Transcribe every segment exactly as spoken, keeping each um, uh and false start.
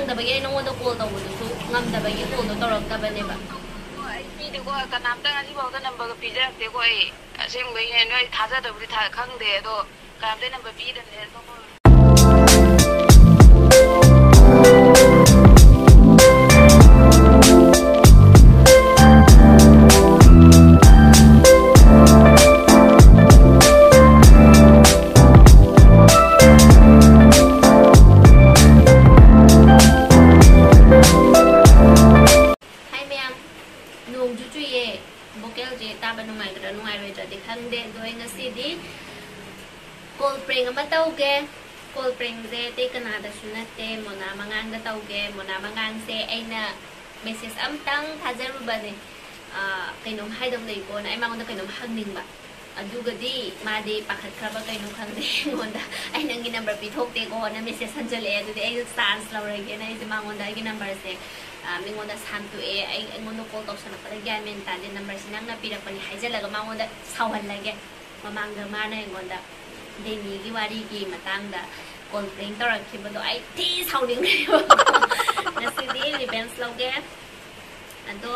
ꯇꯕꯒꯤ ꯑꯩ ꯅꯉꯣꯟꯗ ꯀꯣꯜ ꯇꯧꯕꯗꯨꯁꯨ ꯉꯝꯗꯕꯒꯤ ꯀꯣꯜꯗꯣ ꯇꯧꯔꯛꯇꯕꯅꯦꯕ꯫ ꯑꯣ, ꯑꯩ ꯄꯤꯗꯦꯀꯣ, ꯀꯅꯥꯝꯇ ꯉꯁꯤꯐꯥꯎꯗ ꯅꯝꯕꯔꯒ ꯄꯤꯖꯔꯛꯇꯦꯀꯣ꯫ ꯑꯩ ꯑꯁꯦꯡꯕꯩꯅꯦ, ꯅꯣꯏ ꯊꯥꯖꯗꯕꯨꯗꯤ ꯊꯥ-, ꯈꯪꯗꯦ, ꯑꯗꯣ ꯀꯅꯥꯝꯇ ꯅꯝꯕꯔ ꯄꯤꯗꯕꯅꯦ꯫ ꯑꯗꯣ ꯍꯥꯏ ꯃꯌꯥꯝ, ꯅꯣꯡꯁꯨ ꯆꯨꯏꯌꯦ, ꯚꯣꯀꯦꯜꯁꯦ ꯇꯥꯕ ꯅꯨꯡꯉꯥꯏꯒꯗ꯭ꯔꯥ ꯅꯨꯡꯉꯥꯏꯔꯣꯏꯗ꯭ꯔꯗꯤ ꯈꯪꯗꯦ꯫ ꯑꯗꯣ ꯑꯩ ꯉꯁꯤꯗꯤ ꯀꯣꯜ ꯄ꯭ꯔꯦꯡ ꯑꯃ ꯇꯧꯒꯦ꯫ ꯀꯣꯜ ꯄ꯭ꯔꯦꯡꯁꯦ ꯑꯇꯩ ꯀꯅꯥꯗꯁꯨ ꯅꯠꯇꯦ, ꯃꯣꯅꯥ ꯃꯉꯥꯡꯗ ꯇꯧꯒꯦ꯫ ꯃꯣꯅꯥ ꯃꯉꯥꯡꯁꯦ ꯑꯩꯅ ꯃꯦꯁꯦꯖ ꯑꯝꯇꯪ ꯊꯥꯖꯔꯨꯕꯅꯦ, ꯑꯥ, ꯀꯩꯅꯣꯝ ꯍꯥꯏꯗꯧ ꯂꯩꯀꯣꯅ꯫ ꯑꯩ ꯃꯉꯣꯟꯗ ꯀꯩꯅꯣꯝ ꯍꯪꯅꯤꯡꯕ꯫ ꯑꯗꯨꯒꯗꯤ ꯃꯥꯗꯤ ꯄꯥꯈꯠꯈ꯭ꯔꯕ ꯀꯩꯅꯣ ꯈꯪꯗꯦ, ꯑꯩꯉꯣꯟꯗ "ꯑꯩ ꯅꯪꯒꯤ ꯅꯝꯕꯔ ꯄꯤꯊꯣꯛꯇꯦꯀꯣꯅ" ꯃꯦꯁꯦꯖ ꯍꯟꯖꯜꯂꯛꯑꯦ꯫ ꯑꯗꯨꯗꯤ ꯑꯩꯁꯨ ꯆꯥꯟꯁ ꯂꯧꯔꯒꯦꯅ ꯑꯩꯁꯦ ꯃꯉꯣꯟꯗ ꯑꯩꯒꯤ ꯅꯝꯕꯔꯁꯦ, ꯑ, ꯃꯤꯉꯣꯟꯗ ꯁꯥꯟꯇꯣꯛꯑꯦ꯫ ꯑꯩ, ꯑꯩꯉꯣꯟꯗ ꯀꯣꯜ ꯇꯧꯁꯜꯂꯛꯄꯗ ꯒ꯭ꯌꯥꯟ ꯃꯦꯟ ꯇꯥꯗꯦ, ꯅꯝꯕꯔꯁꯤ ꯅꯪꯅ ꯄꯤꯔꯛꯄꯅꯤ ꯍꯥꯏꯖꯜꯂꯒ ꯃꯉꯣꯟꯗ ꯁꯥꯎꯍꯜꯂꯒꯦ꯫ ꯃꯃꯥꯡꯗ ꯃꯥꯅ ꯑꯩꯉꯣꯟꯗ ꯗꯦꯅꯤꯒꯤ ꯋꯥꯔꯤꯒꯤ ꯃꯇꯥꯡꯗ ꯀꯣꯜ ꯄ꯭ꯔꯦꯡ ꯇꯧꯔꯛꯈꯤꯕꯗꯣ ꯑꯩ ꯊꯤ ꯁꯥꯎꯅꯤꯡꯈ꯭ꯔꯦꯕ꯫ ꯉꯁꯤꯗꯤ ꯔꯤꯚꯦꯟꯁ ꯂꯧꯒꯦ꯫ ꯑꯗꯣ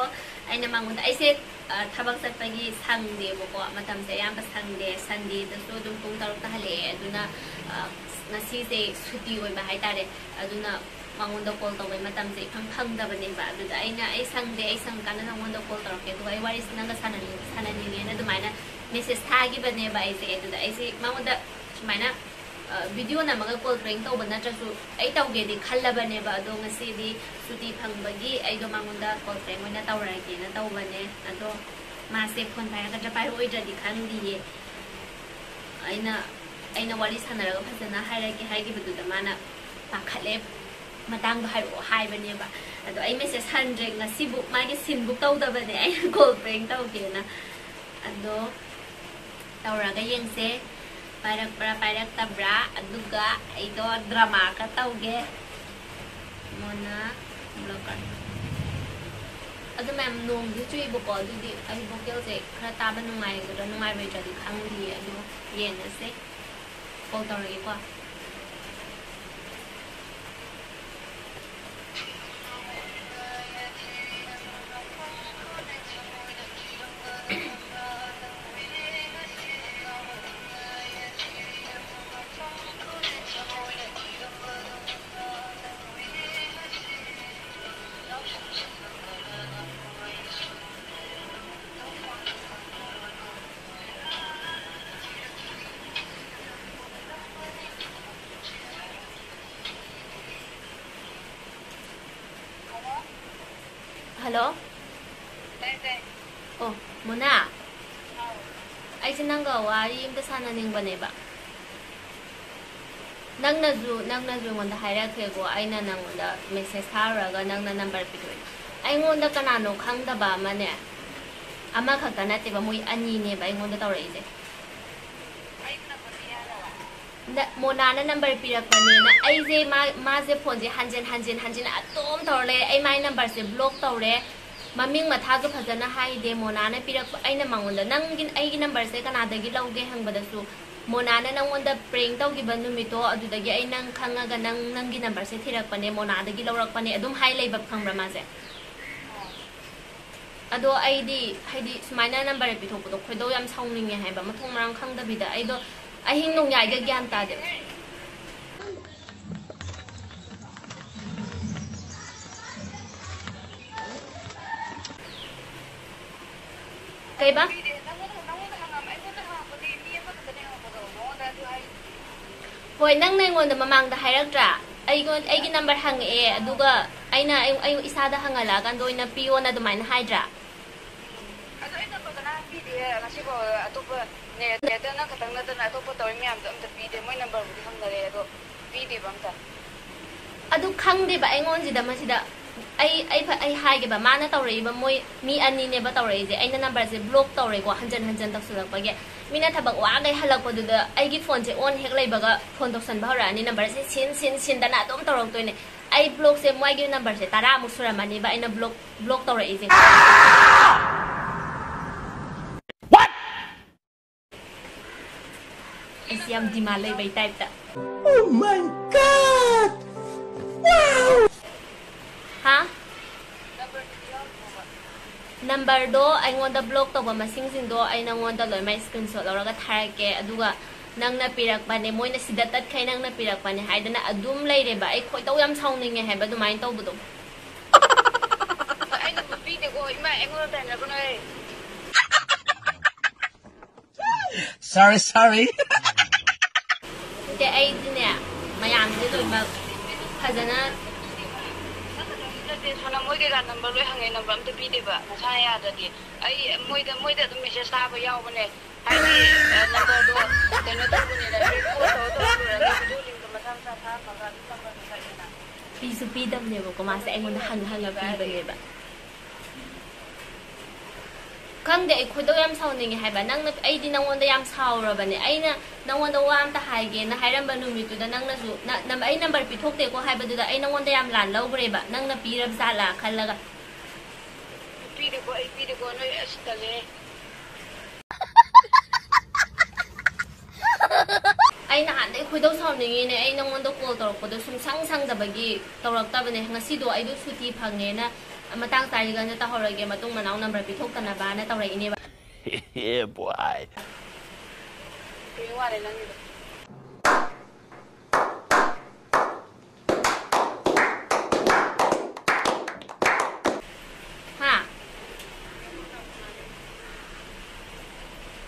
ꯑꯩꯅ ꯃꯉꯣꯟꯗ, ꯑꯩꯁꯦ, ꯑ, ꯊꯕꯛ ꯆꯠꯄꯒꯤ ꯁꯪꯗꯦꯕꯀꯣ, ꯃꯇꯝꯁꯦ ꯑꯌꯥꯝꯕ ꯁꯪꯗꯦ꯫ ꯁꯟꯗꯦꯗꯁꯨ ꯑꯗꯨꯝ ꯄꯨꯡ ꯇꯔꯨꯛꯇ ꯍꯜꯂꯛꯑꯦ꯫ ꯑꯗꯨꯅ, ꯑ, ꯉꯁꯤꯁꯦ ꯁꯨꯇꯤ ꯑꯣꯏꯕ ꯍꯥꯏꯇꯥꯔꯦ꯫ ꯑꯗꯨꯅ ꯃꯉꯣꯟꯗ ꯀꯣꯜ ꯇꯧꯕꯩ ꯃꯇꯝꯁꯦ ꯏꯐꯪ ꯐꯪꯗꯕꯅꯦꯕ꯫ ꯑꯗꯨꯗ ꯑꯩꯅ "ꯑꯩ ꯁꯪꯗꯦ, ꯑꯩ ꯁꯪꯀꯥꯟꯗ ꯅꯉꯣꯟꯗ ꯀꯣꯜ ꯇꯧꯔꯛꯀꯦ, ꯑꯗꯨꯒ ꯑꯩ ꯋꯥꯔꯤꯁꯤ ꯅꯪꯒ ꯁꯥꯟꯅꯅꯤꯡ-, ꯁꯥꯟꯅꯅꯤꯡꯉꯦꯅ" ꯑꯗꯨꯃꯥꯏꯅ ꯃꯦꯁꯦꯖ ꯊꯥꯈꯤꯕꯅꯦꯕ ꯑꯩꯁꯦ꯫ ꯑꯗꯨꯗ ꯑꯩꯁꯦ ꯃꯉꯣꯟꯗ ꯁꯨꯃꯥꯏꯅ, ꯑ, ꯚꯤꯗꯤꯑꯣ ꯅꯝꯃꯒ ꯀꯣꯜ ꯄ꯭ꯔꯦꯡ ꯇꯧꯕ ꯅꯠꯇ꯭ꯔꯁꯨ ꯑꯩ ꯇꯧꯒꯦꯗꯤ ꯈꯜꯂꯕꯅꯦꯕ꯫ ꯑꯗꯣ ꯉꯁꯤꯗꯤ ꯁꯨꯇꯤ ꯐꯪꯕꯒꯤ ꯑꯩꯗꯣ ꯃꯉꯣꯟꯗ ꯀꯣꯜ ꯄ꯭ꯔꯦꯡ ꯑꯣꯏꯅ ꯇꯧꯔꯒꯦꯅ ꯇꯧꯕꯅꯦ꯫ ꯑꯗꯣ ꯃꯥꯁꯦ ꯐꯣꯟ ꯄꯥꯏꯔꯛꯀꯗ꯭ꯔꯥ ꯄꯥꯏꯔꯛꯑꯣꯏꯗ꯭ꯔꯗꯤ ꯈꯪꯗꯤꯌꯦ꯫ ꯑꯩꯅ, ꯑꯩꯅ ꯋꯥꯔꯤ ꯁꯥꯟꯅꯔꯒ ꯐꯖꯅ ꯍꯥꯏꯔꯒꯦ ꯍꯥꯏꯈꯤꯕꯗꯨꯗ ꯃꯥꯅ ꯄꯥꯈꯠꯂꯦ꯫ ꯃꯇꯥꯡꯗꯣ ꯍꯥꯏꯔꯛꯑꯣ ꯍꯥꯏꯕꯅꯦꯕ꯫ ꯑꯗꯣ ꯑꯩ ꯃꯦꯁꯦꯖ ꯍꯟꯗ꯭ꯔꯦ꯫ ꯉꯁꯤꯕꯨꯛ ꯃꯥꯒꯤ ꯁꯤꯟꯕꯨꯛ ꯇꯧꯗꯕꯅꯦ ꯑꯩꯅ ꯀꯣꯜ ꯄ꯭ꯔꯦꯡ ꯇꯧꯒꯦꯅ꯫ ꯑꯗꯣ ꯇꯧꯔꯒ ꯌꯦꯡꯁꯦ꯫ ꯄꯥꯏꯔꯛꯄ꯭ꯔꯥ ꯄꯥꯏꯔꯛꯇꯕ꯭ꯔꯥ? ꯑꯗꯨꯒ ꯑꯩꯗꯣ ꯗ꯭ꯔꯃꯥꯒ ꯇꯧꯒꯦ꯫ Mona broker. ꯑꯗꯨ ꯃꯌꯥꯝ ꯅꯣꯡꯁꯨ ꯆꯨꯏꯕꯀꯣ, ꯑꯗꯨꯗꯤ ꯑꯩ ꯚꯣꯀꯦꯜꯁꯦ ꯈꯔ ꯇꯥꯕ ꯅꯨꯡꯉꯥꯏꯒꯗ꯭ꯔꯥ ꯅꯨꯡꯉꯥꯏꯔꯣꯏꯗ꯭ꯔꯗꯤ ꯈꯪꯗꯤꯌꯦ꯫ ꯑꯗꯨ ꯌꯦꯡꯉꯁꯦ꯫ ꯀꯣꯜ ꯇꯧꯔꯒꯦꯀꯣ꯫ ꯍꯜꯂꯣ꯫ ꯑꯣ, ꯃꯣꯅꯥ꯫ ꯑꯩꯁꯦ ꯅꯪꯒ ꯋꯥꯔꯤ ꯑꯝꯇ ꯁꯥꯟꯅꯅꯤꯡꯕꯅꯦꯕ꯫ ꯅꯪꯅꯁꯨ ꯅꯪꯅꯁꯨ ꯑꯩꯉꯣꯟꯗ ꯍꯥꯏꯔꯛꯈ꯭ꯔꯦꯀꯣ꯫ ꯑꯩꯅ ꯅꯪꯉꯣꯟꯗ ꯃꯦꯁꯦꯖ ꯊꯥꯔꯨꯔꯒ ꯅꯪꯅ ꯅꯝꯕꯔ ꯄꯤꯔꯛꯑꯦ꯫ ꯑꯩꯉꯣꯟꯗ ꯀꯅꯥꯅꯣ ꯈꯪꯗꯕ ꯑꯃꯅꯦ, ꯑꯃꯈꯛꯇ ꯅꯠꯇꯦꯕ, ꯃꯣꯏ ꯑꯅꯤꯅꯦꯕ ꯑꯩꯉꯣꯟꯗ ꯇꯧꯔꯛꯏꯁꯦ꯫ ꯅ- ꯃꯣꯅꯥꯅ ꯅꯝꯕꯔ ꯄꯤꯔꯛꯄꯅꯦꯅ꯫ ꯑꯩꯁꯦ ꯃꯥ ꯃꯥꯁꯦ ꯐꯣꯟꯁꯦ ꯍꯟꯖꯤꯟ ꯍꯟꯖꯤꯟ ꯍꯟꯖꯤꯟ ꯑꯗꯨꯝ ꯇꯧꯔ ꯂꯩꯔꯦ꯫ ꯑꯩ ꯃꯥꯏ ꯅꯝꯕꯔꯁꯦ ꯕ꯭ꯂꯣꯛ ꯇꯧꯔꯦ꯫ ꯃꯃꯤꯡ ꯃꯊꯥꯁꯨ ꯐꯖꯅ ꯍꯥꯏꯗꯦ꯫ ꯃꯣꯅꯥꯅ ꯄꯤꯔꯛꯄ, ꯑꯩꯅ ꯃꯉꯣꯟꯗ, "ꯅꯪꯒꯤ ꯑꯩꯒꯤ ꯅꯝꯕꯔꯁꯦ ꯀꯅꯥꯗꯒꯤ ꯂꯧꯒꯦ?" ꯍꯪꯕꯗꯁꯨ, "ꯃꯣꯅꯥꯅ ꯅꯪꯉꯣꯟꯗ ꯄ꯭ꯔꯦꯡ ꯇꯧꯈꯤꯕ ꯅꯨꯃꯤꯠꯇꯣ, ꯑꯗꯨꯗꯒꯤ ꯑꯩ ꯅꯪ ꯈꯪꯉꯒ ꯅꯪ ꯅꯪꯒꯤ ꯅꯝꯕꯔꯁꯦ ꯊꯤꯔꯛꯄꯅꯦ, ꯃꯣꯅꯥꯗꯒꯤ ꯂꯧꯔꯛꯄꯅꯦ", ꯑꯗꯨꯝ ꯍꯥꯏ ꯂꯩꯕ, ꯈꯪꯕ꯭ꯔꯥ ꯃꯥꯁꯦ? ꯑꯗꯣ ꯑꯩꯗꯤ, ꯍꯥꯏꯗꯤ, ꯁꯨꯃꯥꯏꯅ ꯅꯝꯕꯔ ꯄꯤꯊꯣꯛꯄꯗꯣ ꯈꯣꯏꯗꯧ ꯌꯥꯝ ꯁꯥꯎꯅꯤꯡꯉꯦ ꯍꯥꯏꯕ, ꯃꯊꯣꯡ ꯃꯔꯝ ꯈꯪꯗꯕꯤꯗ꯫ ꯑꯩꯗꯣ ꯑꯍꯤꯡ ꯅꯣꯡꯌꯥꯏꯒ ꯒ꯭ꯌꯥꯟ ꯇꯥꯗꯦ꯫ ꯀꯩꯕ? ꯍꯣꯏ, ꯅꯪꯅ ꯑꯩꯉꯣꯟꯗ ꯃꯃꯥꯡꯗ ꯍꯥꯏꯔꯛꯇ꯭ꯔꯥ? ꯑꯩꯉꯣꯟ-, ꯑꯩꯒꯤ ꯅꯝꯕꯔ ꯍꯪꯉꯛꯑꯦ, ꯑꯗꯨꯒ ꯑꯩꯅ ꯑꯩ, ꯑꯩ ꯏꯁꯥꯗ ꯍꯪꯍꯜꯂꯛꯑꯀꯥꯟꯗ ꯑꯣꯏꯅ ꯄꯤꯌꯣꯅ ꯑꯗꯨꯃꯥꯏꯅ ꯍꯥꯏꯗ꯭ꯔꯥ? ꯑꯗꯣ ꯑꯩ ꯅꯝꯕꯔ ꯀꯅꯥꯝ ꯄꯤꯗꯦ, ꯉꯁꯤꯐꯥꯎ ꯑꯇꯣꯞꯄ ꯅꯦ-, ꯅꯦꯇ ꯅꯪ ꯈꯛꯇꯪ ꯅꯠꯇꯅ ꯑꯇꯣꯞꯄ ꯇꯧꯔꯤ ꯃꯌꯥꯝꯗꯣ ꯑꯝꯇ ꯄꯤꯗꯦ, ꯃꯣꯏ ꯅꯝꯕꯔꯕꯨꯗꯤ ꯍꯪꯅꯔꯦ, ꯑꯗꯣ ꯄꯤꯗꯦꯕ ꯑꯝꯇ꯫ ꯑꯗꯨ ꯈꯪꯗꯦꯕ ꯑꯩꯉꯣꯟꯁꯤꯗ ꯃꯁꯤꯗ꯫ ꯑꯩ, ꯑꯩ ꯐ-, ꯑꯩ ꯍꯥꯏꯒꯦꯕ, ꯃꯥꯅ ꯇꯧꯔꯛꯏꯕ ꯃꯣꯏ ꯃꯤ ꯑꯅꯤꯅꯦꯕ ꯇꯧꯔꯛꯏꯁꯦ꯫ ꯑꯩꯅ ꯅꯝꯕꯔꯁꯦ ꯕ꯭ꯂꯣꯛ ꯇꯧꯔꯦꯀꯣ, ꯍꯟꯖꯟ ꯍꯟꯖꯟ ꯇꯧꯁꯤꯜꯂꯛꯄꯒꯤ꯫ ꯃꯤꯅ ꯊꯕꯛ ꯋꯥꯈꯩ ꯍꯜꯂꯛꯄꯗꯨꯗ ꯑꯩꯒꯤ ꯐꯣꯟꯁꯦ ꯑꯣꯟ ꯍꯦꯛ ꯂꯩꯕꯒ ꯐꯣꯟ ꯇꯧꯁꯟꯕ ꯍꯧꯔꯛꯑꯅꯤ, ꯅꯝꯕꯔꯁꯦ ꯁꯤꯟ ꯁꯤꯟ ꯁꯤꯟꯗꯅ ꯑꯗꯨꯝ ꯇꯧꯔꯛꯇꯣꯏꯅꯦ꯫ ꯑꯩ ꯕ꯭ꯂꯣꯛꯁꯦ, ꯃꯣꯏꯒꯤ ꯅꯝꯕꯔꯁꯦ ꯇꯔꯥꯃꯨꯛ ꯁꯨꯔꯝꯃꯅꯤꯕ ꯑꯩꯅ ꯕ꯭ꯂꯣꯛ, ꯕ꯭ꯂꯣꯛ ꯇꯧꯔꯛꯏꯁꯦ꯫ ꯑꯩꯁꯦ ꯌꯥꯝ ꯗꯤꯃꯥꯟ ꯂꯩꯕꯩ ꯇꯥꯏꯞꯇ꯫ Oh my God! Wow! ꯍꯥ? ꯅꯝꯕꯔꯗꯣ ꯑꯩꯉꯣꯟꯗ ꯕ꯭ꯂꯣꯛ ꯇꯧꯕ ꯃꯁꯤꯡꯁꯤꯡꯗꯣ ꯑꯩ ꯅꯪꯉꯣꯟꯗ ꯂꯣꯏꯅꯃꯛ ꯁ꯭ꯀ꯭ꯔꯤꯟꯁꯣꯠ ꯂꯧꯔꯒ ꯊꯥꯔꯛꯀꯦ, ꯑꯗꯨꯒ ꯅꯪꯅ ꯄꯤꯔꯛꯄꯅꯦ, ꯃꯣꯏꯅ ꯁꯤꯗ ꯇꯠꯈꯩ ꯅꯪꯅ ꯄꯤꯔꯛꯄꯅꯦ ꯍꯥꯏꯗꯅ ꯑꯗꯨꯝ ꯂꯩꯔꯦꯕ꯫ ꯑꯩ ꯈꯣꯏꯗꯧ ꯌꯥꯝ ꯁꯥꯎꯅꯤꯡꯉꯦ ꯍꯥꯏꯕ ꯑꯗꯨꯃꯥꯏꯅ ꯇꯧꯕꯗꯣ꯫ ꯑꯩꯅ ꯄꯤꯗꯦꯀꯣ, ꯏꯃꯥ, ꯑꯩꯉꯣꯟꯗ ꯇꯥꯏꯅꯒꯅꯨꯍꯦ꯫ Sorry, sorry. ꯅꯠꯇꯦ, ꯑꯩꯗꯤꯅꯦ, ꯃꯌꯥꯝꯁꯦ ꯂꯣꯏꯅꯃꯛ ꯐꯖꯅ, ꯁꯣꯅꯝ ꯃꯣꯏ ꯀꯩꯀꯥ ꯅꯝꯕꯔ ꯂꯣꯏ ꯍꯪꯉꯦ, ꯅꯝꯕꯔ ꯑꯝꯇ ꯄꯤꯗꯦꯕ, ꯃꯁꯥꯅ ꯌꯥꯗ꯭ꯔꯗꯤ꯫ ꯑꯩ ꯃꯣꯏꯗ, ꯃꯣꯏꯗ ꯑꯗꯨꯝ ꯃꯦꯁꯦꯖ ꯊꯥꯕ ꯌꯥꯎꯕꯅꯦ, ꯍꯥꯏꯗꯤ, ꯑ, ꯅꯝꯕꯔꯗꯣ ꯀꯩꯅꯣ ꯇꯧꯕꯅꯤꯅ, ꯔꯤꯀꯣꯜ ꯇꯧꯔ ꯇꯧꯔ ꯂꯣꯏꯔꯒ ꯚꯤꯗꯤꯑꯣ ꯂꯤꯡꯗꯣ ꯃꯁꯥ ꯃꯁꯥ ꯊꯥꯔꯝꯃꯒ ꯑꯗꯨꯝ ꯅꯝꯕꯔꯗꯣ ꯀꯛꯑꯦꯅ꯫ ꯄꯤꯁꯨ ꯄꯤꯗꯕꯅꯦꯕꯀꯣ, ꯃꯥꯁꯦ ꯑꯩꯉꯣꯟꯗ ꯍꯪ ꯍꯪꯉ ꯄꯤꯕꯅꯦꯕ꯫ ꯈꯪꯗꯦ, ꯑꯩ ꯈꯣꯏꯗꯧ ꯌꯥꯝ ꯁꯥꯎꯅꯤꯡꯉꯦ ꯍꯥꯏꯕ꯫ ꯅꯪꯅ, ꯑꯩꯗꯤ ꯅꯪꯉꯣꯟꯗ ꯌꯥꯝ ꯁꯥꯎꯔꯕꯅꯦ꯫ ꯑꯩꯅ ꯅꯪꯉꯣꯟꯗ ꯋꯥ ꯑꯝꯇ ꯍꯥꯏꯒꯦꯅ ꯍꯥꯏꯔꯝꯕ ꯅꯨꯃꯤꯠꯇꯨꯗ ꯅꯪꯅꯁꯨ ꯅ-, ꯅꯝ-, ꯑꯩ ꯅꯝꯕꯔ ꯄꯤꯊꯣꯛꯇꯦꯀꯣ ꯍꯥꯏꯕꯗꯨꯗ ꯑꯩ ꯅꯪꯉꯣꯟꯗ ꯌꯥꯝ ꯂꯥꯟ ꯂꯧꯈ꯭ꯔꯦꯕ, ꯅꯪꯅ ꯄꯤꯔꯕ ꯖꯥꯠꯂꯥ ꯈꯜꯂꯒ꯫ ꯄꯤꯗꯦꯀꯣ, ꯑꯩ ꯄꯤꯗꯦꯀꯣ, ꯅꯣꯏ ꯑꯁ ꯇꯜꯂꯦ꯫ ꯑꯩ ꯅꯍꯥꯟꯗꯩ ꯈꯣꯏꯗꯧ ꯁꯥꯎꯅꯤꯡꯉꯤꯅꯦ, ꯑꯩ ꯅꯪꯉꯣꯟꯗ ꯀꯣꯜ ꯇꯧꯔꯛꯄꯗꯣ ꯁꯨꯡꯁꯪ ꯁꯪꯗꯕꯒꯤ ꯇꯧꯔꯛꯇꯕꯅꯦ꯫ ꯉꯁꯤꯗꯣ ꯑꯩꯗꯣ ꯁꯨꯇꯤ ꯐꯪꯉꯦꯅ, ꯃꯇꯥꯡ ꯆꯥꯔꯤꯀꯥꯟꯗ ꯇꯧꯍꯧꯔꯒꯦ, ꯃꯇꯨꯡ ꯃꯅꯥꯎ ꯅꯝꯕꯔ ꯄꯤꯊꯣꯛꯇꯅꯕꯅ ꯇꯧꯔꯛꯏꯅꯦꯕ꯫ Yeah, boy. ꯀꯩ ꯋꯥꯔꯦ ꯅꯪꯒꯤꯗꯣ? ꯍꯥ?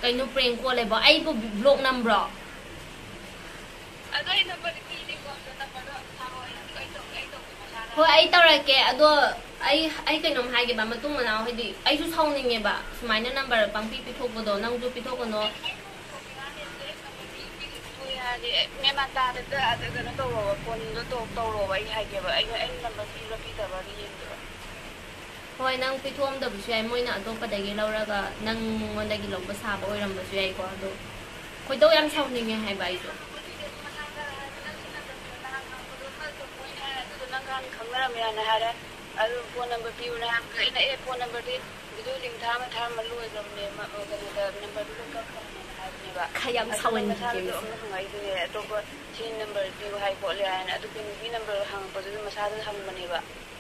ꯀꯩꯅꯣ prank call ꯍꯥꯏꯕꯣ? ꯑꯩꯕꯨ vlog ꯅꯝꯕ꯭ꯔꯣ? ꯑꯗꯣ ꯑꯩ ꯅꯝꯕꯔꯗꯤ ꯄꯤꯔꯦꯀꯣ, ꯑꯗꯣ ꯅꯝꯕꯔꯗꯣ ꯊꯥꯔꯛꯑꯣ, ꯑꯩ, ꯑꯩ ꯇꯧ-, ꯑꯩ ꯇꯧꯒꯦ ꯃꯁꯥꯅ꯫ ꯍꯣꯏ, ꯑꯩ ꯇꯧꯔꯛꯀꯦ꯫ ꯑꯗꯣ ꯑꯩ, ꯑꯩ ꯀꯩꯅꯣꯝ ꯍꯥꯏꯒꯦꯕ, ꯃꯇꯨꯡ ꯃꯅꯥꯎ, ꯍꯥꯏꯗꯤ, ꯑꯩꯁꯨ ꯁꯥꯎꯅꯤꯡꯉꯦꯕ, ꯁꯨꯃꯥꯏꯅ ꯅꯝꯕꯔ ꯄꯪꯄꯤ ꯄꯤꯊꯣꯛꯄꯗꯣ, ꯅꯪꯁꯨ ꯄꯤꯊꯣꯛꯀꯅꯣ꯫ ꯍꯥꯏꯔꯗꯤ, ꯑꯦ, ꯃꯦꯟ ꯃꯥꯟ ꯇꯥꯗꯕꯗ, ꯑꯗ ꯀꯩꯅꯣ ꯇꯧꯔꯣꯕ, ꯐꯣꯟꯗꯣ ꯇꯧ-, ꯇꯧꯔꯣꯕ, ꯑꯩ ꯍꯥꯏꯒꯦꯕ꯫ ꯑꯩꯅ, ꯑꯩꯅ ꯅꯝꯕꯔ ꯄꯤꯕ꯭ꯔꯥ ꯄꯤꯗꯕ꯭ꯔꯥꯗꯣ ꯌꯦꯡꯒꯦꯕ꯫ ꯍꯣꯏ, ꯅꯪ ꯄꯤꯊꯣꯛꯑꯝꯗꯕꯁꯨ ꯌꯥꯏ, ꯃꯣꯏꯅ ꯑꯇꯣꯞꯄꯗꯒꯤ ꯂꯧꯔꯒ ꯅꯪꯉꯣꯟꯗꯒꯤ ꯂꯧꯕ ꯁꯥꯕ ꯑꯣꯏꯔꯝꯕꯁꯨ ꯌꯥꯏꯀꯣ꯫ ꯑꯗꯣ ꯈꯣꯏꯗꯧ ꯌꯥꯝ ꯁꯥꯎꯅꯤꯡꯉꯦ ꯍꯥꯏꯕ ꯑꯩꯁꯨ꯫ ꯃꯣꯏꯅ ꯍꯥꯏꯔꯦ, ꯑꯗꯨꯗꯣ ꯅꯪ ꯍꯥꯟꯅ ꯈꯪꯅꯔꯝꯃꯦꯅ ꯍꯥꯏꯔꯦ꯫ ꯑꯗꯨ ꯐꯣꯟ ꯅꯝꯕꯔ ꯄꯤꯌꯨꯅ ꯍꯥꯏꯕꯗ ꯑꯩꯅ, "ꯑꯦ, ꯐꯣꯟ ꯅꯝꯕꯔꯗꯤ ꯚꯤꯗꯤꯑꯣ ꯂꯤꯡ ꯊꯥꯔꯝꯃ ꯊꯥꯔꯝꯃ ꯂꯣꯏꯈ꯭ꯔꯕꯅꯦ, ꯃ-, ꯀꯩꯅꯣꯗ, ꯅꯝꯕꯔꯗꯨꯗ ꯀꯛꯈ꯭ꯔꯕꯅꯦꯅ" ꯍꯥꯏꯕꯅꯦꯕ꯫ ꯈꯔ ꯌꯥꯝ ꯑꯗꯨ ꯁꯥꯎꯍꯟꯒꯦ ꯃꯁꯥꯗꯁꯨ ꯍꯧꯖꯤꯛ꯫ ꯑꯃꯨꯛ ꯍꯪꯉꯛꯏꯗꯨꯅꯦ, ꯑꯇꯣꯞꯄ ꯁꯤ ꯅꯝꯕꯔ ꯄꯤꯌꯨ ꯍꯥꯏ ꯈꯣꯠꯂꯦ ꯍꯥꯏꯅ꯫ ꯑꯗꯨ ꯀꯩꯅꯣꯒꯤ ꯅꯝꯕꯔ ꯍꯪꯉꯛꯄꯗꯨꯁꯨ ꯃꯁꯥꯗꯁꯨ ꯍꯪꯕꯅꯦꯕ,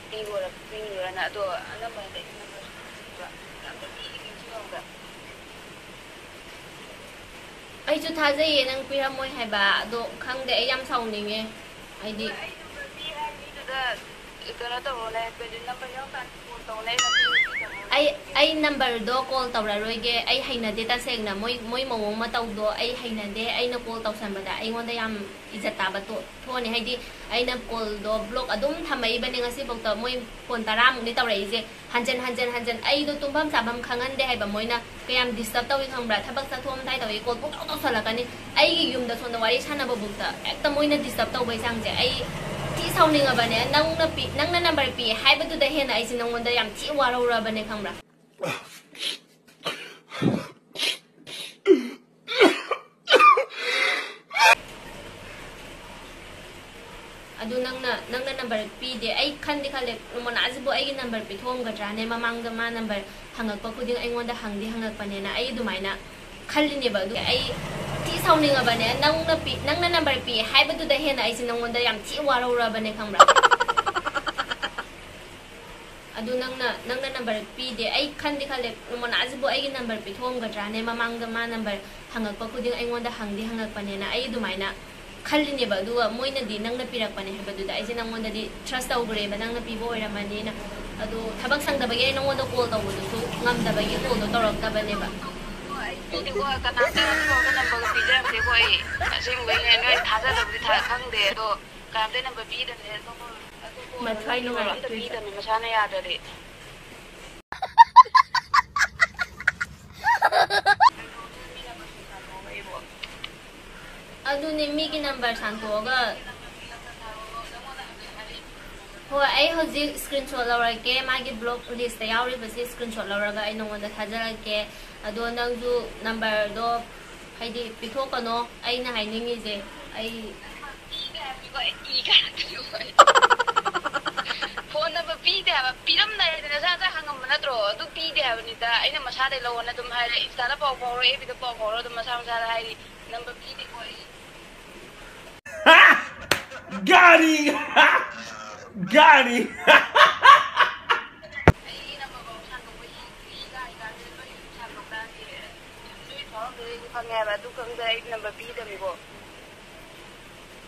"ꯄꯤꯔꯨꯔ-, ꯄꯤꯔꯨꯔꯅ"꯫ ꯑꯗꯣ ꯑꯅꯝꯕꯅꯗꯤ ꯑꯩꯒꯤ ꯅꯝꯕꯔꯁꯨ ꯄꯤꯗꯦꯕ꯫ ꯑꯝꯇ ꯄꯤꯈꯤꯒꯦ ꯁꯤ ꯐꯣꯟꯗ꯫ ꯑꯩꯁꯨ ꯊꯥꯖꯩꯌꯦ ꯅꯪ ꯄꯤꯔꯝꯃꯣꯏ ꯍꯥꯏꯕ, ꯑꯗꯣ ꯈꯪꯗꯦ, ꯑꯩ ꯌꯥꯝ ꯁꯥꯎꯅꯤꯡꯉꯦ꯫ ꯍꯥꯏꯗꯤ, ꯑꯩ ꯅꯝꯕꯔ ꯄꯤ ꯍꯥꯏ ꯃꯤꯗꯨꯗ ꯀꯩꯅꯣ ꯇꯧꯔꯣꯅꯦ, ꯀꯩꯅꯣ ꯅꯝꯕꯔ ꯌꯥꯎꯔꯀꯥꯟꯗ ꯐꯣꯟ ꯇꯧꯅꯦ, ꯑꯩ ꯅꯝꯕꯔ ꯄꯤꯔꯛꯀꯦ꯫ ꯑꯩ, ꯑꯩ ꯅꯝꯕꯔꯗꯣ ꯀꯣꯜ ꯇꯧꯔꯔꯣꯏꯒꯦ꯫ ꯑꯩ ꯍꯩꯅꯗꯦ, ꯇꯁꯦꯡꯅ ꯃꯣꯏ, ꯃꯣꯏ ꯃꯑꯣꯡ ꯃꯇꯧꯗꯣ ꯑꯩ ꯍꯩꯅꯗꯦ꯫ ꯑꯩꯅ ꯀꯣꯜ ꯇꯧꯁꯟꯕꯗ ꯑꯩꯉꯣꯟꯗ ꯌꯥꯝ ꯏꯖꯠ ꯇꯥꯕ ꯇꯣ-, ꯊꯣꯛꯑꯅꯤ꯫ ꯍꯥꯏꯗꯤ ꯑꯩꯅ ꯀꯣꯜꯗꯣ ꯕ꯭ꯂꯣꯛ ꯑꯗꯨꯝ ꯊꯝꯃꯛꯏꯕꯅꯦ ꯉꯁꯤꯐꯥꯎꯗ꯫ ꯃꯣꯏ ꯐꯣꯟ ꯇꯔꯥꯃꯨꯛꯅꯤ ꯇꯧꯔꯛꯏꯁꯦ, ꯍꯟꯖꯟ ꯍꯟꯖꯟ ꯍꯟꯖꯟ꯫ ꯑꯩꯗꯣ ꯇꯨꯝꯐꯝ ꯆꯥꯐꯝ ꯈꯪꯍꯟꯗꯦ ꯍꯥꯏꯕ ꯃꯣꯏꯅ꯫ ꯀꯌꯥꯝ ꯗꯤꯁꯇꯔꯕ ꯇꯧꯏ ꯈꯪꯕ꯭ꯔꯥ? ꯊꯕꯛ ꯆꯠꯊꯣꯛꯑꯝꯗꯥꯏ ꯇꯧꯏ, ꯀꯣꯜ ꯄꯨꯡꯇꯧ ꯇꯧꯁꯜꯂꯛꯀꯅꯤ꯫ ꯑꯩꯒꯤ ꯌꯨꯝꯗ ꯁꯣꯝꯗ ꯋꯥꯔꯤ ꯁꯥꯟꯅꯕꯕꯨꯛꯇ ꯍꯦꯛꯇ ꯃꯣꯏꯅ ꯗꯤꯁꯇꯔꯕ ꯇꯧꯕꯩ ꯆꯥꯡꯁꯦ꯫ ꯑꯩ ꯊꯤ ꯁꯥꯎꯅꯤꯡꯉꯕꯅꯦ꯫ ꯅꯪꯅ ꯄꯤ-, ꯅꯪꯅ ꯅꯝꯕꯔ ꯄꯤ ꯍꯥꯏꯕꯗꯨꯗ ꯍꯦꯟꯅ ꯑꯩꯁꯦ ꯅꯪꯉꯣꯟꯗ ꯌꯥꯝ ꯊꯤ ꯋꯥꯔꯧꯔꯕꯅꯦ ꯈꯪꯕ꯭ꯔꯥ? ꯑꯗꯨ ꯅꯪꯅ, ꯅꯪꯅ ꯅꯝꯕꯔ ꯄꯤꯗꯦ꯫ ꯑꯩ ꯈꯟꯗꯤ ꯈꯜꯂꯦ, ꯃꯣꯅꯥꯁꯤꯕꯨ ꯑꯩꯒꯤ ꯅꯝꯕꯔ ꯄꯤꯊꯣꯛꯑꯝꯒꯗ꯭ꯔꯥꯅꯦ? ꯃꯃꯥꯡꯗ ꯃꯥ ꯅꯝꯕꯔ ꯍꯪꯉꯛꯄ ꯈꯨꯗꯤꯡ ꯑꯩꯉꯣꯟꯗ ꯍꯪꯗꯤ ꯍꯪꯉꯛꯄꯅꯦꯅ ꯑꯩ ꯑꯗꯨꯃꯥꯏꯅ ꯈꯜꯂꯤꯅꯦꯕ꯫ ꯑꯗꯨ ꯑꯩ ꯊꯤ ꯁꯥꯎꯅꯤꯡꯉꯕꯅꯦ꯫ ꯅꯪꯅ ꯄꯤ-, ꯅꯪꯅ ꯅꯝꯕꯔ ꯄꯤ ꯍꯥꯏꯕꯗꯨꯗ ꯍꯦꯟꯅ ꯑꯩꯁꯦ ꯅꯪꯉꯣꯟꯗ ꯌꯥꯝ ꯊꯤ ꯋꯥꯔꯧꯔꯕꯅꯦ ꯈꯪꯕ꯭ꯔꯥ? ꯑꯗꯨ ꯅꯪꯅ, ꯅꯪꯅ ꯅꯝꯕꯔ ꯄꯤꯗꯦ꯫ ꯑꯩ ꯈꯟꯗꯤ ꯈꯜꯂꯦ, ꯃꯣꯅꯥꯁꯤꯕꯨ ꯑꯩꯒꯤ ꯅꯝꯕꯔ ꯄꯤꯊꯣꯛꯑꯝꯒꯗ꯭ꯔꯥꯅꯦ? ꯃꯃꯥꯡꯗ ꯃꯥ ꯅꯝꯕꯔ ꯍꯪꯉꯛꯄ ꯈꯨꯗꯤꯡ ꯑꯩꯉꯣꯟꯗ ꯍꯪꯗꯤ ꯍꯪꯉꯛꯄꯅꯦꯅ ꯑꯩ ꯑꯗꯨꯃꯥꯏꯅ ꯈꯜꯂꯤꯅꯦꯕ꯫ ꯑꯗꯨꯒ ꯃꯣꯏꯅꯗꯤ ꯅꯪꯅ ꯄꯤꯔꯛꯄꯅꯦ ꯍꯥꯏꯕꯗꯨꯗ ꯑꯩꯁꯦ ꯅꯪꯉꯣꯟꯗꯗꯤ ꯇ꯭ꯔꯁ ꯇꯧꯈ꯭ꯔꯦꯕ, ꯅꯪꯅ ꯄꯤꯕ ꯑꯣꯏꯔꯝꯃꯅꯤꯅ꯫ ꯑꯗꯣ ꯊꯕꯛ ꯁꯪꯗꯕꯒꯤ ꯑꯩ ꯅꯪꯉꯣꯟꯗ ꯀꯣꯜ ꯇꯧꯕꯗꯨꯁꯨ ꯉꯝꯗꯕꯒꯤ ꯀꯣꯜꯗꯣ ꯇꯧꯔꯛꯇꯕꯅꯦꯕ꯫ ꯑꯩ ꯄꯤꯗꯦꯀꯣ, ꯀꯅꯥꯝꯇ ꯑꯇꯣꯞꯄ ꯅꯝꯕꯔꯒ ꯄꯤꯖꯔꯛꯇꯦꯀꯣ꯫ ꯑꯩ ꯑꯁꯦꯡꯕꯩꯅꯦ, ꯅꯣꯏ ꯊꯥꯖꯗꯕꯗꯤ ꯊꯥ-, ꯈꯪꯗꯦ, ꯑꯗꯣ ꯀꯅꯥꯝꯇ ꯅꯝꯕꯔ ꯄꯤꯗꯕꯅꯦ꯫ ꯑꯇꯣꯞꯄ, ꯑꯇꯣꯞꯄ ꯃꯊ꯭ꯋꯥꯏ ꯅꯝꯕꯔ ꯑꯝꯇ ꯅꯨꯡꯉꯥꯏꯔꯛꯇ꯭ꯔꯤꯁꯦ꯫ ꯄꯤꯗꯕꯅꯦ ꯃꯁꯥꯅ ꯌꯥꯗ꯭ꯔꯗꯤ꯫ ꯑꯗꯨꯅꯦ, ꯃꯤꯒꯤ ꯅꯝꯕꯔ ꯁꯥꯟꯇꯣꯛꯑꯒ꯫ ꯍꯣꯏ, ꯑꯩ ꯍꯧꯖꯤꯛ ꯁ꯭ꯀ꯭ꯔꯤꯟꯁꯣꯠ ꯂꯧꯔꯛꯀꯦ, ꯃꯥꯒꯤ ꯕ꯭ꯂꯣꯛ ꯂꯤꯁꯇ ꯌꯥꯎꯔꯤꯕꯁꯤ ꯁ꯭ꯀ꯭ꯔꯤꯟꯁꯣꯠ ꯂꯧꯔꯒ ꯑꯩ ꯅꯉꯣꯟꯗ ꯊꯥꯖꯔꯛꯀꯦ꯫ ꯑꯗꯣ ꯅꯪꯁꯨ ꯅꯝꯕꯔꯗꯣ, ꯍꯥꯏꯗꯤ, ꯄꯤꯊꯣꯛꯀꯅꯣ꯫ ꯑꯩꯅ ꯍꯥꯏꯅꯤꯡꯉꯤꯁꯦ, ꯑꯩ ꯄꯤꯗꯦ ꯍꯥꯏꯕꯅꯤꯀꯣ, ꯑꯩ ꯏ ꯀꯥꯔꯛꯀꯅꯤꯀꯣ ꯑꯩ꯫ ꯐꯣꯟ ꯅꯝꯕꯔ ꯄꯤꯗꯦ ꯍꯥꯏꯕ, ꯄꯤꯔꯝꯗꯥꯏꯗ ꯅꯁꯥ ꯅꯁꯥ ꯍꯪꯉꯝꯕ ꯅꯠꯇ꯭ꯔꯣ? ꯑꯗꯨ ꯄꯤꯗꯦ ꯍꯥꯏꯕꯅꯤꯗ, ꯑꯩꯅ ꯃꯁꯥꯗꯩ ꯂꯧꯑꯣꯅ ꯑꯗꯨꯝ ꯍꯥꯏꯔꯦ, ꯏꯟꯁꯇꯥꯗ ꯄꯥꯎ ꯐꯥꯎꯔꯣ, ꯑꯦꯐ ꯕꯤꯗ ꯄꯥꯎ ꯐꯥꯎꯔꯣ, ꯑꯗꯨꯝ ꯃꯁꯥ ꯃꯁꯥꯗ ꯍꯥꯏꯔꯤ, ꯅꯝꯕꯔ ꯄꯤꯗꯦꯀꯣ ꯑꯩ꯫ ꯒꯥꯔꯤ! ꯒꯥꯔꯤ! ꯑꯩꯒꯤ ꯅꯝꯕꯔ ꯐꯥꯎ ꯁꯥꯟꯗꯣꯛꯄ ꯌꯦꯡꯗ꯭ꯔꯤ, ꯏ ꯀꯥꯔꯤ ꯀꯥꯟꯗ ꯅꯣꯏ ꯁꯥꯟꯗꯣꯛ ꯇꯥꯔꯗꯤ, ꯅꯣꯏ ꯐꯥꯎꯔꯝꯗꯣꯏ ꯑꯩꯁꯨ ꯈꯪꯉꯦ ꯍꯥꯏꯕ, ꯑꯗꯨ ꯈꯪꯗ ꯑꯩ ꯅꯝꯕꯔ ꯄꯤꯗꯕꯅꯤꯀꯣ꯫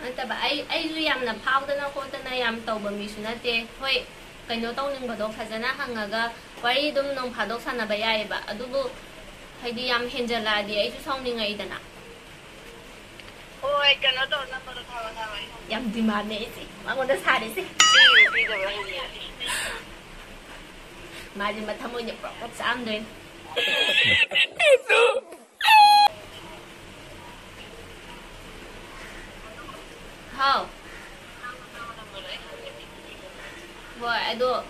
ꯅꯠꯇꯕ, ꯑꯩ, ꯑꯩꯁꯨ ꯌꯥꯝꯅ ꯐꯥꯎꯗꯅ ꯈꯣꯠꯇꯅ ꯌꯥꯝ ꯇꯧꯕ ꯃꯤꯁꯨ ꯅꯠꯇꯦ꯫ ꯍꯣꯏ, ꯀꯩꯅꯣ ꯇꯧꯅꯤꯡꯕꯗꯣ ꯐꯖꯅ ꯍꯪꯉꯒ ꯋꯥꯔꯤ ꯑꯗꯨꯝ ꯅꯣꯡ ꯐꯥꯗꯣꯛ ꯁꯥꯟꯅꯕ ꯌꯥꯏꯑꯕ꯫ ꯑꯗꯨꯕꯨ ꯍꯥꯏꯗꯤ ꯌꯥꯝ ꯍꯦꯟꯖꯜꯂꯛꯑꯗꯤ ꯑꯩꯁꯨ ꯁꯥꯎꯅꯤꯡꯉꯛꯏꯗꯅ꯫ ꯍꯣꯏ, ꯀꯩꯅꯣ ꯇꯧꯔꯣ, ꯅꯝꯕꯔꯗꯣ ꯊꯥꯔꯣ, ꯊꯥꯔꯣ, ꯑꯩ ꯌꯥꯝ ꯗꯤꯃꯥꯟꯅꯦ ꯑꯩꯁꯦ ꯃꯉꯣꯟꯗ ꯁꯥꯔꯤꯁꯦ꯫ ꯄꯤꯔꯣ, ꯄꯤꯗꯕ꯭ꯔꯥ ꯍꯪꯉꯦ꯫ ꯃꯥꯁꯦ ꯃꯊꯃꯣꯏꯅ ꯄ꯭ꯔꯣꯛ ꯄ꯭ꯔꯣꯛ ꯆꯥꯛꯑꯝꯗꯣꯏꯅꯦ꯫ ꯍꯥꯎ꯫ ꯍꯣꯏ, ꯑꯗꯣ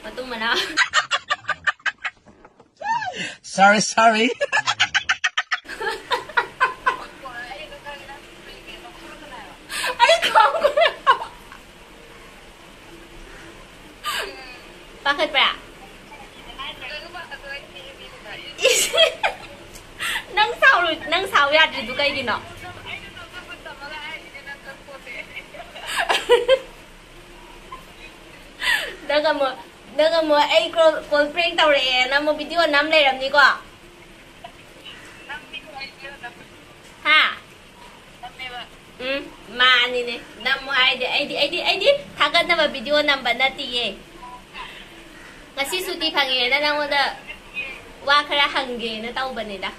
ꯃꯇꯨꯡ ꯃꯅꯥꯎ꯫ Sorry, sorry. ꯑꯩ ꯈꯪꯗ꯭ꯔꯦ꯫ ꯄꯥꯈꯠꯄ꯭ꯔꯥ? ꯏꯁ! ꯅꯪ ꯁꯥꯎꯔꯣꯏ-, ꯅꯪ ꯁꯥꯎ ꯌꯥꯗ꯭ꯔꯤꯗꯨ ꯀꯩꯒꯤꯅꯣ? ꯅꯪ ꯑꯃꯨꯛ, ꯅꯪ ꯑꯃꯨꯛ ꯑꯩ call, call prank ꯇꯧꯔꯛꯑꯦꯅ ꯑꯃꯨꯛ video ꯅꯝ ꯂꯩꯔꯝꯅꯤꯀꯣ? ꯍꯥ? ꯎꯝ, ꯃꯥꯅꯤꯅꯦ꯫ ꯅꯝꯃꯣ ꯍꯥꯏꯗꯤ ꯑꯩꯗꯤ, ꯑꯩꯗꯤ, ꯑꯩꯗꯤ ꯊꯥꯒꯠꯅꯕ video ꯅꯝꯕ ꯅꯠꯇꯤꯌꯦ꯫ ꯉꯁꯤ ꯁꯨꯇꯤ ꯐꯪꯉꯦꯅ ꯅꯪꯉꯣꯟꯗ ꯋꯥ ꯈꯔ ꯍꯪꯒꯦꯅ ꯇꯧꯕꯅꯤꯗ꯫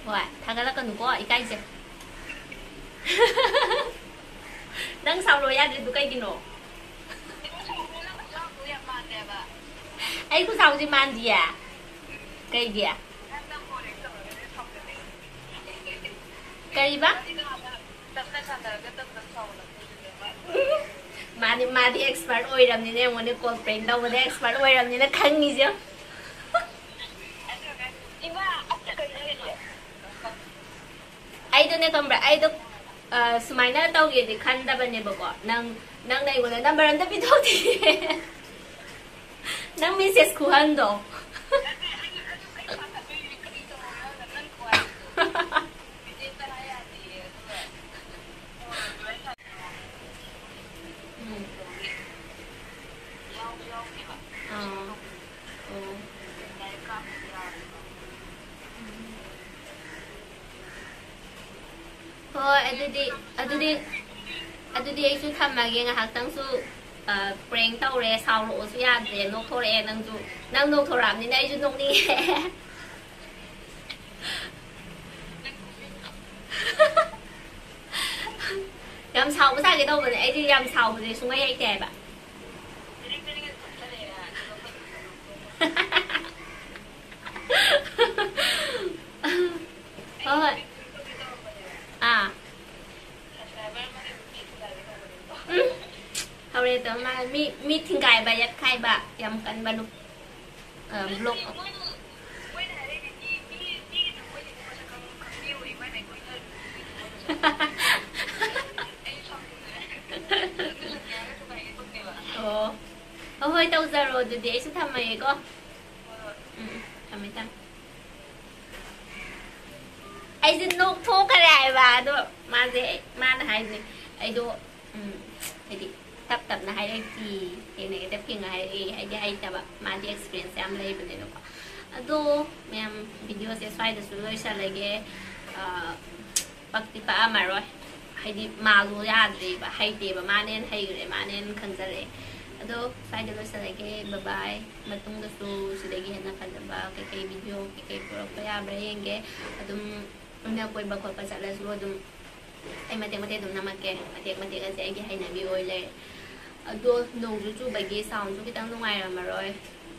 ꯍꯣꯏ, ꯊꯥꯒꯠꯂꯛꯀꯅꯨꯀꯣ, ꯏꯀꯥꯏꯖꯩ꯫ ꯅꯪ ꯁꯥꯎꯔꯣ ꯌꯥꯗ꯭ꯔꯤꯗꯨ ꯀꯩꯒꯤꯅꯣ? ꯑꯩ ꯈꯨꯁꯥꯎꯁꯤ ꯃꯥꯟꯗꯤꯌꯦ꯫ ꯀꯩꯒꯤ? ꯀꯩꯕ? ꯃꯥꯗꯤ, ꯃꯥꯗꯤ expert ꯑꯣꯏꯔꯝꯅꯤꯅ, ꯌꯦꯡꯉꯣꯅꯦ, call prank ꯇꯧꯕꯗ expert ꯑꯣꯏꯔꯝꯅꯤꯅ ꯈꯪꯉꯤꯁꯦ ꯌꯦꯡꯉꯣ꯫ ꯑꯩꯗꯣꯅꯦ, ꯈꯪꯕ꯭ꯔꯥ, ꯑꯩꯗꯣ, ꯑ, ꯁꯨꯃꯥꯏꯅ ꯇꯧꯒꯦꯗꯤ ꯈꯟꯗꯕꯅꯦꯕꯀꯣ꯫ ꯅꯪ, ꯅꯪꯅ ꯑꯩꯉꯣꯟꯗ number ꯑꯝꯇ ꯄꯤꯊꯣꯛꯇꯦ꯫ ꯅꯪ message ꯈꯨꯍꯟꯗꯣ꯫ ꯎꯝ꯫ ꯑꯥ꯫ ꯑꯣ꯫ ꯍꯣꯏ, ꯑꯗꯨꯗꯤ, ꯑꯗꯨꯗꯤ, ꯑꯗꯨꯗꯤ ꯑꯩꯁꯨ ꯊꯝꯃꯒꯦ꯫ ꯉꯥꯏꯍꯥꯛꯇꯪꯁꯨ, ꯑ, prank ꯇꯧꯔꯦ, ꯁꯥꯎꯔꯛꯑꯣꯁꯨ ꯌꯥꯗ꯭ꯔꯦ, ꯅꯣꯛꯊꯣꯔꯛꯑꯦ꯫ ꯅꯪꯁꯨ, ꯅꯪ ꯅꯣꯛꯊꯣꯔꯛꯑꯕꯅꯤꯅ ꯑꯩꯁꯨ ꯅꯣꯛꯅꯤꯡꯉꯦ꯫ ꯌꯥꯝ ꯁꯥꯎꯕ ꯁꯥꯒꯦ ꯇꯧꯕꯅꯦ, ꯑꯩꯗꯤ ꯌꯥꯝ ꯁꯥꯎꯕꯁꯦ ꯁꯨꯡꯍꯩ ꯍꯩꯇꯦ ꯍꯥꯏꯕ꯫ ꯍꯣꯏ, ꯍꯣꯏ꯫ ꯑꯥ꯫ ꯎꯝ꯫ ꯍꯧꯔꯦ ꯇꯧ ꯃꯥ꯫ ꯃꯤ, ꯃꯤ ꯊꯤꯡꯒꯥꯏꯕ, ꯌꯦꯠꯈꯥꯏꯕ ꯌꯥꯝ ꯀꯟꯕ ꯅꯨ-, ꯑ, vlog꯫ ꯑꯣ꯫ ꯍꯣꯏ, ꯍꯣꯏ, ꯇꯧꯖꯔꯣ ꯑꯗꯨꯗꯤ꯫ ꯑꯩꯁꯨ ꯊꯝꯃꯒꯦꯀꯣ꯫ ꯎꯝ, ꯎꯝ, ꯊꯝꯃꯦ, ꯊꯝꯃꯦ꯫ ꯑꯩꯁꯦ ꯅꯣꯛꯊꯣꯛꯈ꯭ꯔꯦ ꯍꯥꯏꯕ꯫ ꯑꯗꯣ ꯃꯥꯁꯦ, ꯃꯥꯅ ꯍꯥꯏꯁꯦ, ꯑꯩꯗꯣ, ꯎꯝ, ꯍꯥꯏꯗꯤ, ꯇꯞ ꯇꯞꯅ ꯍꯥꯏꯔꯛꯈꯤ, ꯍꯦꯟꯅ ꯍꯦꯛꯇ ꯐꯤꯡꯅ ꯍꯥꯏꯔꯛꯏ, ꯍꯥꯏꯗꯤ ꯍꯩꯇꯕ꯫ ꯃꯥꯗꯤ experience ꯌꯥꯝ ꯂꯩꯕꯅꯦꯕꯀꯣ꯫ ꯑꯗꯣ ꯃꯌꯥꯝ, videoꯁꯦ ꯁ꯭ꯋꯥꯏꯗꯁꯨ ꯂꯣꯏꯁꯜꯂꯒꯦ꯫ ꯑ, ꯄꯛꯇꯤ ꯄꯛꯑꯝꯃꯔꯣꯏ꯫ ꯍꯥꯏꯗꯤ ꯃꯥꯗꯣ ꯌꯥꯗ꯭ꯔꯦꯕ, ꯍꯩꯇꯦꯕ, ꯃꯥꯅ ꯍꯦꯟꯅ ꯍꯩꯈ꯭ꯔꯦ, ꯃꯥꯅ ꯍꯦꯟꯅ ꯈꯪꯖꯔꯛꯑꯦ꯫ ꯑꯗꯣ ꯁ꯭ꯋꯥꯏꯗ ꯂꯣꯏꯁꯤꯜꯂꯒꯦ, bye bye꯫ ꯃꯇꯨꯡꯗꯁꯨ ꯁꯤꯗꯒꯤ ꯍꯦꯟꯅ ꯐꯖꯕ ꯀꯩꯀꯩ video ꯀꯩꯀꯩ ꯄꯨꯔꯛꯄ ꯌꯥꯕ꯭ꯔꯥ ꯌꯦꯡꯒꯦ꯫ ꯑꯗꯨꯝ ꯑꯩꯅ ꯀꯣꯏꯕ ꯈꯣꯠꯄ ꯆꯠꯂꯁꯨ ꯑꯗꯨꯝ ꯑꯩ ꯃꯇꯦꯛ ꯃꯇꯦꯛ ꯑꯗꯨꯝ ꯅꯝꯃꯛꯀꯦ꯫ ꯃꯇꯦꯛ ꯃꯇꯦꯛ ꯑꯁꯦ ꯑꯩꯒꯤ ꯍꯩꯅꯕꯤ ꯑꯣꯏ ꯂꯩꯔꯦ꯫ ꯑꯗꯣ ꯅꯣꯡꯁꯨ ꯆꯨꯕꯒꯤ soundꯁꯨ ꯈꯤꯇꯪ ꯅꯨꯡꯉꯥꯏꯔꯝꯃꯔꯣꯏ꯫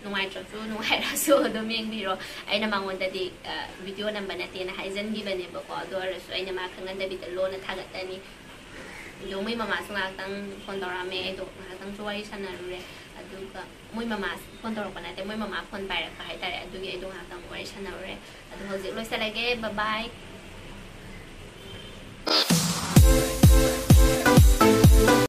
ꯅꯨꯡꯉꯥꯏꯇ꯭ꯔꯁꯨ ꯅꯨꯡꯉꯥꯏꯔꯁꯨ ꯑꯗꯨꯝ ꯌꯦꯡꯕꯤꯔꯣ꯫ ꯑꯩꯅ ꯃꯉꯣꯟꯗꯗꯤ, ꯑ, video ꯅꯝꯕ ꯅꯠꯇꯦꯅ ꯍꯥꯏꯖꯟꯈꯤꯕꯅꯦꯕꯀꯣ꯫ ꯑꯗꯨ ꯑꯣꯏꯔꯁꯨ ꯑꯩꯅ ꯃꯥ ꯈꯪꯍꯟꯗꯕꯤꯗ ꯂꯣꯟꯅ ꯊꯥꯒꯠꯂꯅꯤ꯫ ꯑꯗꯣ ꯃꯣꯏ ꯃꯃꯥꯁꯨ ꯉꯥꯏꯍꯥꯛꯇꯪ phone ꯇꯧꯔꯛꯑꯝꯃꯦ꯫ ꯑꯩꯗꯣ ꯉꯥꯏꯍꯥꯛꯇꯪꯁꯨ ꯋꯥꯔꯤ ꯁꯥꯟꯅꯔꯨꯔꯦ꯫ ꯑꯗꯨꯒ ꯃꯣꯏ ꯃꯃꯥ phone ꯇꯧꯔꯛꯄ ꯅꯠꯇꯦ, ꯃꯣꯏ ꯃꯃꯥ phone ꯄꯥꯏꯔꯛꯄ ꯍꯥꯏꯇꯥꯔꯦ꯫ ꯑꯗꯨꯒꯤ ꯑꯩꯗꯣ ꯉꯥꯏꯍꯥꯛꯇꯪ ꯋꯥꯔꯤ ꯁꯥꯟꯅꯔꯨꯔꯦ꯫ ꯑꯗꯣ ꯍꯧꯖꯤꯛ ꯂꯣꯏꯁꯤꯜꯂꯒꯦ꯫ Bye bye꯫